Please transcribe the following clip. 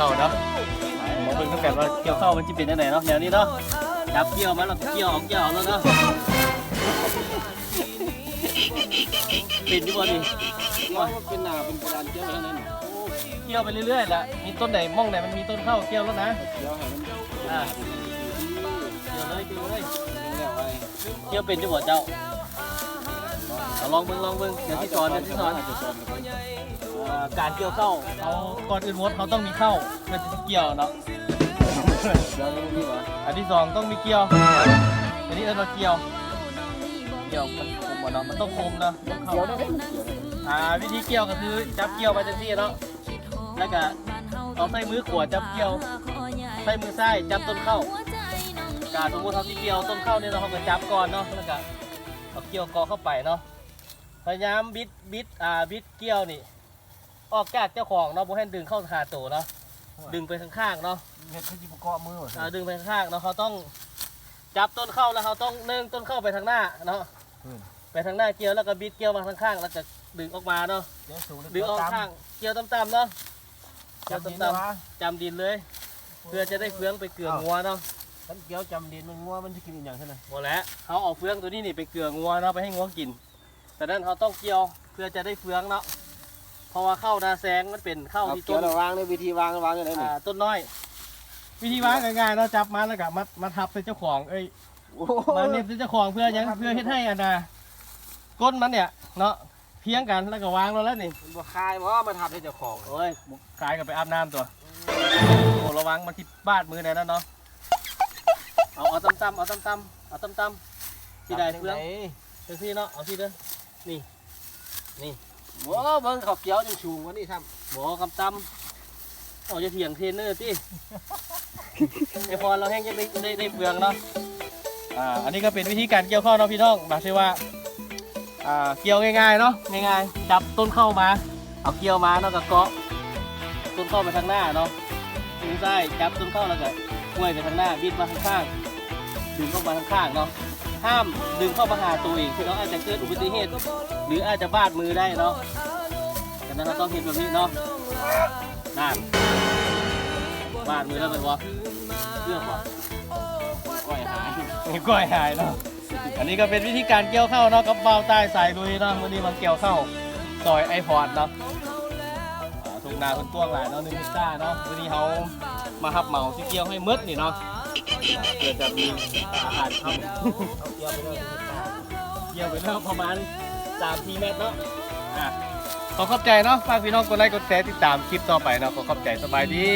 ເຂົ້າເນາະ ມາເບິ່ງນຳກັນວ່າກ່ຽວເຂົ້າມັນຊິເປັນຈັ່ງໃດເນາະ ແນວນີ້ເນາະ ຈັບກ່ຽວມາແລ້ວກ່ຽວເອົາ ກ່ຽວເອົາໂລດເນາະ ເປັນຢູ່ບໍ່ນີ້? ເປັນໜ້າເປັນກະດານກ່ຽວເທົ່ານັ້ນ ກ່ຽວໄປເລື້ອຍໆລະ ມີຕົ້ນໃດ ໝ່ອງໃດມັນມີຕົ້ນເຂົ້າ ກ່ຽວໂລດນະ ກ່ຽວໃຫ້ມັນ ອ່າ ກ່ຽວເລີຍ ກ່ຽວເລີຍ ກ່ຽວເປັນຢູ່ບໍ່ເຈົ້າ? ເອົາລອງເບິ່ງ ລອງເບິ່ງ ດຽວຊິສອນ ດຽວຊິສອນ ອ່າ ການກ່ຽວເຂົ້າ ເຮົາ ກ່ອນອື່ນໝົດເຮົາຕ້ອງມີເຂົ້າ ເພື່ອທີ່ຈະກ່ຽວເນາະ ກ່ຽວນີ້ບໍ່? ອັນທີສອງຕ້ອງມີກ່ຽວ ອັນນີ້ເອີ້ນວ່າກ່ຽວ ກ່ຽວມັນຄົມບໍ່ເນາະ ມັນຕ້ອງຄົມເນາະ ກ່ຽວໄດ້ ມັນກ່ຽວໄດ້ ອ່າ ວິທີກ່ຽວກໍຄືຈັບກ່ຽວມາຈັ່ງຊີ້ເນາະ ແລ້ວກະເອົາໃຊ້ມືຂວາຈັບກ່ຽວ ໃຊ້ມືຊ້າຍຈັບຕົ້ນເຂົ້າ ກະສົມມຸດເຮົາຊິກ່ຽວຕົ້ນເຂົ້ານີ້ເນາະ ເຮົາກໍຈັບກ່ອນເນາະ ແລ້ວກະເອົາກ່ຽວເກາະເຂົ້າໄປເນາະ ພະຍາຍາມບິດ ບິດ ອ່າ ບິດກ່ຽວນີ້ອອກຈາກເຈົ້າຂອງເນາະ ບໍ່ໃຫ້ດຶງເຂົ້າຫາໂຕເນາະ ດຶງໄປຂ້າງໆເນາະ ເຮັດຄືຊິບໍ່ເກາະມືວ່າ ອ່າ ດຶງໄປຂ້າງໆເນາະ ເຮົາຕ້ອງຈັບຕົ້ນເຂົ້າ ແລ້ວເຮົາຕ້ອງເນີ່ງຕົ້ນເຂົ້າໄປທາງໜ້າເນາະ ໄປທາງໜ້າກ່ຽວ ແລ້ວກໍບິດກ່ຽວມາທາງຂ້າງ ແລ້ວກໍດຶງອອກມາເນາະ ດຶງອອກຂ້າງ ກ່ຽວຕ່ຳໆເນາະ ກ່ຽວຕ່ຳໆ ຈ້ຳດິນເລີຍ ເພື່ອຈະໄດ້ເຟືອງໄປເກືອງົວເນາະ ຄັນກ່ຽວຈ້ຳດິນມັນງົວມັນຊິກິນອີ່ຫຍັງຊັ້ນນະ? ບໍ່ແຫຼະ ເຮົາເອົາເຟືອງໂຕນີ້ນີ້ໄປເກືອງົວເນາະ ໄປໃຫ້ງົວກິນ ສະນັ້ນເຮົາຕ້ອງກ່ຽວເພື່ອຈະໄດ້ເຟືອງເນາະ ເພາະວ່າເຂົ້ານາແຊງມັນເປັນເຂົ້າທີ່ຕົ້ນ ເອົາກ່ຽວລະວາງເດີ ວິທີວາງ ວາງຈັ່ງໃດນີ້? ອ່າ ຕົ້ນນ້ອຍ ວິທີວາງງ່າຍໆເນາະ ຈັບມາແລ້ວກໍມາ ມາທັບໃສ່ເຈົ້າຂອງ ເອີຍ ໂອ້ ມາເນັບໃສ່ເຈົ້າຂອງ ເພື່ອຫຍັງ? ເພື່ອເຮັດໃຫ້ອັນນ່າ ກົ້ນມັນເນຍເນາະ ພຽງກັນ ແລ້ວກໍວາງໂລດແລ້ວນີ້ ມັນບໍ່ຄາຍບໍ່? ມາທັບໃສ່ເຈົ້າຂອງ ໂອ້ຍ ບໍ່ຄາຍກໍໄປອາບນ້ຳຕົວະ ໂອ້ ລະວັງມັນຊິບາດມືແດ່ນັ້ນເນາະ ເອົາ ເອົາຕ່ຳໆ ເອົາຕ່ຳໆ ເອົາຕ່ຳໆ ຊິໄດ້ເຟືອງ ຈັ່ງຊີ້ເນາະ ເອົາຊີ້ເດີ ນີ້ ນີ້ ໂອ້ ເບິ່ງເຂົາກ່ຽວຈັ່ງສູງກວ່ານີ້ຊ້ຳ ບໍ່ ກຳຕ່ຳ ອອກຈາກຖຽງເທຣນເນີຕິ ໄອ້ພອນລາວແຮ່ງຈະໄດ້ ໄດ້ ໄດ້ເຟືອງເນາະ ອ່າ ອັນນີ້ກໍເປັນວິທີການກ່ຽວເຂົ້າເນາະພີ່ນ້ອງ ບາດຊື່ວ່າ ອ່າ ກ່ຽວງ່າຍໆເນາະ ງ່າຍໆ ຈັບຕົ້ນເຂົ້າມາ ເອົາກ່ຽວມາເນາະ ກໍເກາະຕົ້ນເຂົ້າໄປທາງໜ້າເນາະ ມືຊ້າຍຈັບຕົ້ນເຂົ້າ ແລ້ວກໍຫ້ວຍໄປທາງໜ້າ ບິດມາທາງຂ້າງ ດຶງອອກມາທາງຂ້າງເນາະ ຫ້າມດຶງເຂົ້າມາຫາໂຕເອງ ເພາະເຮົາອາດຈະເກີດອຸບັດຕິເຫດ ຫຼື ອາດຈະບາດມືໄດ້ເນາະ ສະນັ້ນເຮົາຕ້ອງເຮັດແບບນີ້ເນາະ ນັ້ນ ບາດມືແລ້ວແມ່ນບໍ່? ເກືອບບໍ່? ກ້ອຍຫາຍ ກ້ອຍຫາຍເນາະ ອັນນີ້ກໍເປັນວິທີການກ່ຽວເຂົ້າເນາະ ກັບບ່າວຕ່າຍສາຍລຸຍເນາະ ມື້ນີ້ມາກ່ຽວເຂົ້າ ຊອຍອ້າຍພອດເນາະ ອ່າ ທົ່ງນາເພິ່ນກວ້າງຫຼາຍເນາະ ໜຶ່ງເຮັກຕາເນາະ ມື້ນີ້ເຮົາມາຮັບເໝົາຊິກ່ຽວໃຫ້ໝົດນີ້ເນາະ ເພື່ອຈະມີອາຫານກິນ ເອົາກ່ຽວໄປແລ້ວໜຶ່ງເຮັກຕາ ກ່ຽວໄປແລ້ວປະມານສາມສີ່ແມັດເນາະ ອ່າ ຂໍຂອບໃຈເນາະ ຝາກພີ່ນ້ອງກົດໄລກົດແຊ ຕິດຕາມຄລິບຕໍ່ໄປເນາະ ຂໍຂອບໃຈ ສະບາຍດີ.